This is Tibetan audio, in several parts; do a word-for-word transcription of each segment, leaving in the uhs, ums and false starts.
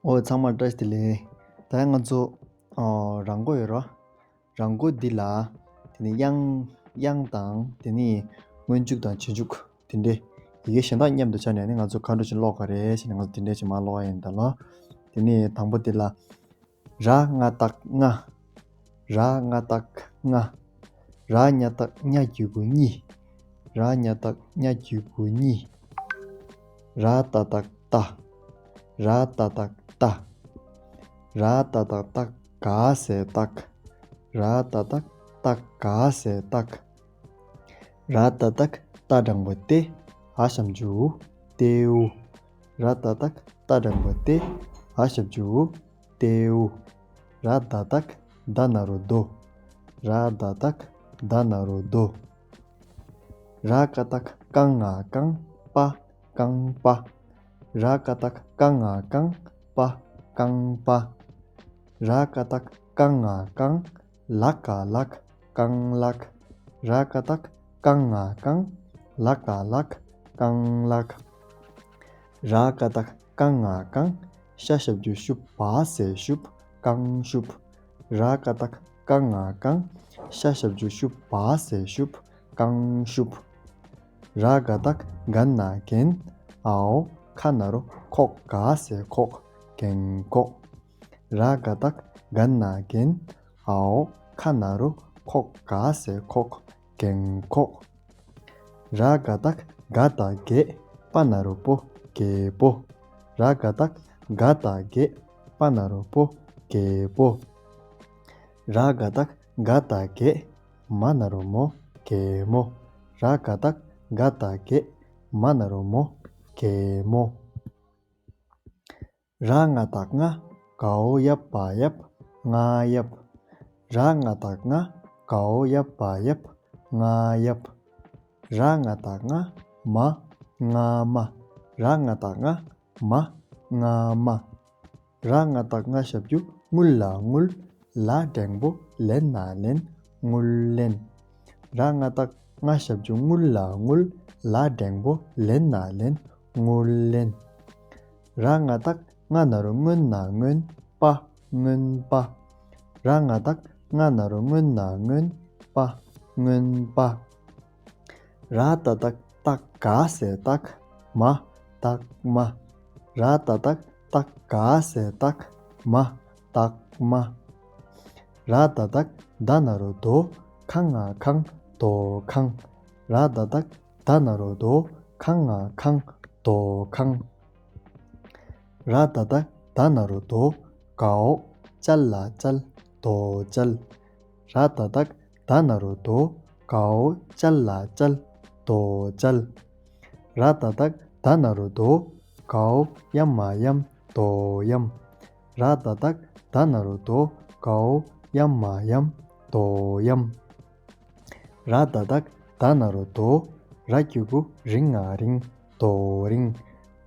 ཨོ་ཚང་མ་བཀྲ་ཤིས་བདེ་ལེགས། ད་ང་ཚོ་ཨོ་རང་མགོ་ཡོད་རོ། རང་མགོ་འདི་ལ་དེ་ནི་དབྱངས་དབྱངས་དང་དེ་ནི་སྔོན་འཇུག་དང་རྗེས་འཇུག་དེ་འདྲའི་ཡི་གེ་གཞན་དག་མཉམ་དུ་ཆགས་ནས་ནི་ང་ཚོ་ག་འདྲ་ཞིག་ཀློག་ག་རེད་ཟེར་ནས་ང་ཚོ་དེ་འདྲའི་ཞིག་མར་ཀློག་ཡ་ཡིན་ད་ལོ། དེ་ནི་དང་པོ་འདི་ལ། ར་ང་བཏགས་རྔ། ར་ང་བཏགས་རྔ། ར་ཉ་བཏགས་རྙ་གི་གུ་རྙི། ར་ཉ་བཏགས་རྙ་གི་གུ་རྙི། ར་ཏ་བཏགས་རྟ། ར་ཏ་བཏགས་རྟ། ར་ཏ་བཏགས་རྟ་ག་ས་སྟག། ར་ཏ་བཏགས་རྟ་ག་ས་སྟག། ར་ཏ་བཏགས་རྟ་འགྲེང་བུ་རྟེ། འ་ཞབས་ཀྱུ་འུ། རྟེའུ། ར་ཏ་བཏགས་རྟ་འགྲེང་བུ་རྟེ། འ་ཞབས་ཀྱུ་འུ། རྟེའུ། ར་ད་བཏགས་རྡ་ན་རོ་རྡོ། ར་ད་བཏགས་རྡ་ན་རོ་རྡོ། ར་ཀ་བཏགས་རྐང་ང་རྐང་། པ། རྐང་པ། ར་ཀ་བཏགས་རྐང་ང་རྐང་། པ། རྐང་པ། ར་ཀ་བཏགས་རྐང་ང་རྐང་། ལ་ཀ་ལག། རྐང་ལག། ར་ཀ་བཏགས་རྐང་ང་རྐང་། ལ་ཀ་ལག། རྐང་ལག། ར་ཀ་བཏགས་རྐང་ང་རྐང་། ཤ་ཞབས་ཀྱུ་ཤུ་བ་ས་ཤུབ། རྐང་ཤུབ། ར་ཀ་བཏགས་རྐང་ང་རྐང་། ཤ་ཞབས་ཀྱུ་ཤུ་བ་ས་ཤུབ། རྐང་ཤུབ། ར་ག་བཏགས་རྒ་ན་རྒན། འའོ་ཁ་ན་རོ་ཁོག་ག་ས་ཁོག་རྒན་ཁོག། ར་ག་བཏགས་རྒ་ན་རྒན། འའོ་ཁ་ན་རོ་ཁོག་ག་ས་ཁོག་རྒན་ཁོག། ར་ག་བཏགས་རྒ་ད་རྒས། པ་ན་རོ་པོ་རྒས་པོ། ར་ག་བཏགས་རྒ་ད་རྒས། པ་ན་རོ་པོ་རྒས་པོ། ར་ག་བཏགས་རྒ་ད་རྒས། མ་ན་རོ་མོ་རྒས་མོ། ར་ག་བཏགས་རྒ་ད་རྒས། མ་ན་རོ་མོ་རྒས་མོ། ར་ང་བཏགས་རྔ། གའོ་ཡ་བ་ཡབ། རྔ་ཡབ། ར་ང་བཏགས་རྔ། གའོ་ཡ་བ་ཡབ། རྔ་ཡབ། ར་ང་བཏགས་རྔ། མ། རྔ་མ། ར་ང་བཏགས་རྔ། མ། རྔ་མ། ར་ང་བཏགས་རྔ་ཞབས་ཀྱུ་རྔུ་ལ་རྔུལ། ལ་འགྲེང་བུ་ལེ་ན་ལེན། རྔུལ་ལེན། ར་ང་བཏགས་རྔ་ཞབས་ཀྱུ་རྔུ་ལ་རྔུལ། ལ་འགྲེང་བུ་ལེ་ན་ལེན། རྔུལ་ལེན། ར་ང་བཏགས་རྔ་ན་རོ་རྔོན་ན་རྔོན། པ། རྔོན་པ། ར་ང་བཏགས་རྔ་ན་རོ་རྔོན་ན་རྔོན། པ། རྔོན་པ། ར་ད་བཏགས་རྟ་ག་ས་རྟག་མ། རྟགས་མ། ར་ད་བཏགས་རྟ་ག་ས་རྟག་མ། རྟགས་མ། ར་ད་བཏགས་ད་ན་རོ་དོ། ཁ་ང་ཁང་། དོ་ཁང་། ར་ད་བཏགས་ད་ན་རོ་དོ། ཁ་ང་ཁང་། དོ་ཁང་། ར་ད་བཏགས་ད་ན་རོ་དོ། གའོ་ཅ་ལ་ཅལ། དོ་ཅལ། ར་ད་བཏགས་ད་ན་རོ་དོ། གའོ་ཅ་ལ་ཅལ། དོ་ཅལ། ར་ད་བཏགས་ད་ན་རོ་དོ། གའོ་ཡ་མ་ཡམ། དོ་ཡམ། ར་ད་བཏགས་ད་ན་རོ་དོ། གའོ་ཡ་མ་ཡམ། དོ་ཡམ། ར་ད་བཏགས་ད་ན་རོ་དོ། ར་གི་གུ་རི་ང་རིང་། དོ་རིང་།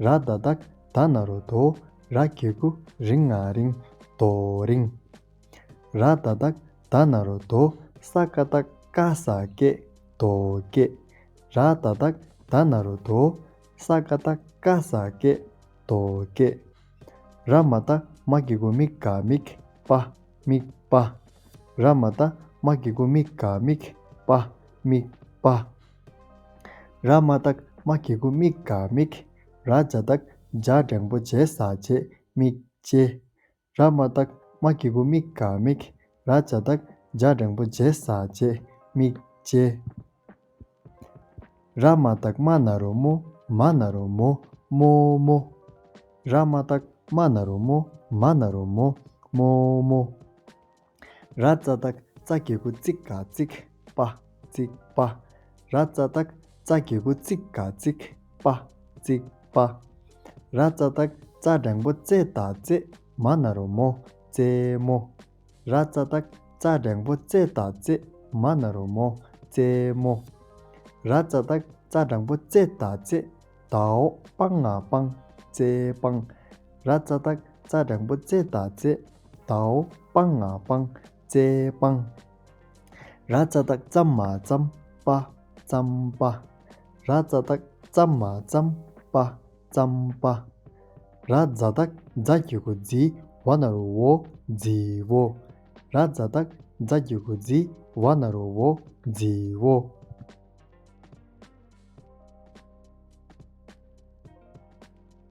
ར་ད་བཏགས་ད་ན་རོ་དོ། ར་གི་གུ་རི་ང་རིང་། དོ་རིང་། ར་ད་བཏགས་ད་ན་རོ་དོ། ས་ཀ་བཏགས་སྐ་ས་སྐད། དོ་སྐད། ར་ད་བཏགས་ད་ན་རོ་དོ། ས་ཀ་བཏགས་སྐ་ས་སྐད། དོ་སྐད། ར་མ་བཏགས་མ་གི་གུ་མི་ག་མིག་པ། མིག་པ། ར་མ་བཏགས་མ་གི་གུ་མི་ག་མིག་པ། མིག་པ། ར་མ་བཏགས་མ་གི་གུ་མི་ག་མིག་ར་ཇ་བཏགས་ཇ་འགྲེང་བུ་ཇེ་ས་ཇེ། མིག་ཇེ། ར་མ་བཏགས་མ་གི་གུ་མི་ག་མིག་ར་ཇ་བཏགས་ཇ་འགྲེང་བུ་ཇེ་ས་ཇེ། མིག་ཇེ། ར་མ་བཏགས་མ་ན་རོ་མོ། མ་ན་རོ་མོ། མོ་མོ། ར་མ་བཏགས་མ་ན་རོ་མོ། མ་ན་རོ་མོ། མོ་མོ། ར་ཙ་བཏགས་ཙ་གི་གུ་ཙི་ག་ཙིག་པ། ཙིག་པ། ར་ཙ་བཏགས་ཙ་གི་གུ་ཙི་ག་ཙིག་པ། ཙིག་པ། ར་ཙ་བཏགས་ཙ་འགྲེང་བུ་ཙེ་ད་ཙེ། མ་ན་རོ་མོ། ཙེ་མོ། ར་ཙ་བཏགས་ཙ་འགྲེང་བུ་ཙེ་ད་ཙེ། མ་ན་རོ་མོ། ཙེ་མོ། ར་ཙ་བཏགས་ཙ་འགྲེང་བུ་ཙེ་ད་ཙེ། དའོ་པ་ང་པང་། ཙེ་པང་། ར་ཙ་བཏགས་ཙ་འགྲེང་བུ་ཙེ་ད་ཙེ། དའོ་པ་ང་པང་། ཙེ་པང་། ར་ཙ་བཏགས་ཙ་མ་ཙམ་པ། ཙམ་པ། ར་ཙ་བཏགས་ཙ་མ་ཙམ་པ། ཙམ་པ། ར་ཛ་བཏགས་ཛ་གི་གུ་ཛི། ཝ་ན་རོ་ཝོ། ཛི་ཝོ། ར་ཛ་བཏགས་ཛ་གི་གུ་ཛི། ཝ་ན་རོ་ཝོ། ཛི་ཝོ།